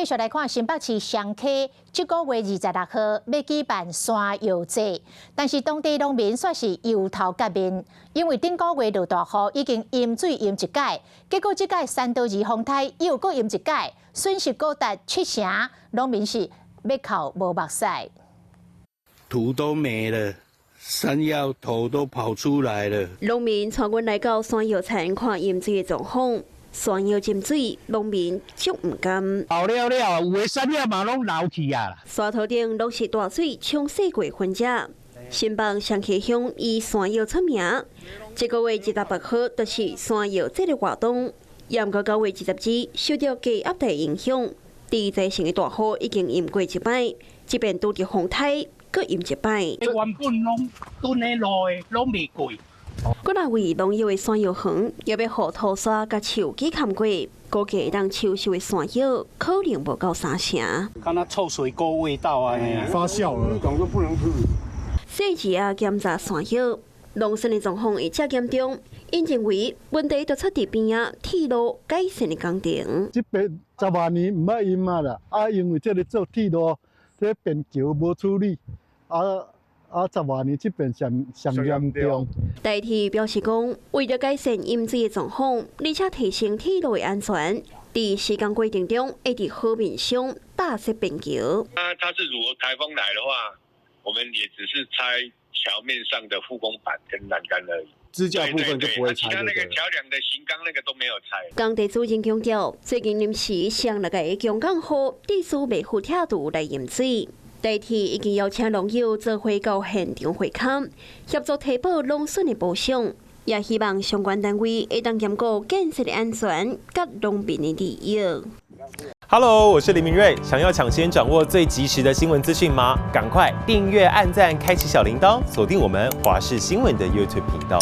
繼續來看新北市雙溪，這個月26號欲舉辦山藥節，但是當地農民煞是憂頭結面，因為頂個月落大雨已經淹水淹一擺，結果這擺山道二風颱又閣淹一擺，損失高達七成，農民是欲哭無目屎。土都沒了，山藥頭都跑出來了。農民帶阮來到山藥田看淹水的狀況。山藥浸水，農民足毋甘。老了了，有的山藥嘛攏流去啊。山頭頂攏是大水沖洗過痕跡。新北雙溪鄉以山藥出名，這個月28號就是山藥節的活動。毋過9月22受著低壓帶影響，地災性的大雨已經淹過一擺，這擺拄著風颱，閣淹一擺。原本攏蹲咧路的，攏未過。閣來為農業的山藥園，也欲予土沙佮樹枝冚過，估計會當秋收的山藥可能無夠三成。敢若臭水溝味道啊！發酵了，講都不能吃。細緻啊檢查山藥，農損的狀況會遮嚴重，𪜶認為問題就出佇邊仔鐵路改善的工程。這邊10外年毋捌淹啊啦，啊因為這个做鐵路，這便橋無處理，啊十外年這邊上上嚴重。台鐵表示講，為著改善淹水的狀況，而且提升鐵路的安全，佇施工過程中會佇河面上搭設便橋。那它是如果颱風來的話，我們也只是拆橋面上的護工板跟欄杆而已。支架部分就不會拆。其他那個橋梁的型鋼那個都沒有拆。工地主任強調，最近臨時上落個強降雨，地勢袂赴拆除來淹水。台鐵已經邀請農友做伙到現場會勘，協助提報農損的補償，也希望相關單位會當兼顧建設的安全佮農民的利益。 Hello，我是林明瑞，想要搶先掌握最及時的新聞資訊嗎？趕快訂閱、按讚、開啟小鈴鐺，鎖定我們華視新聞的 YouTube 頻道。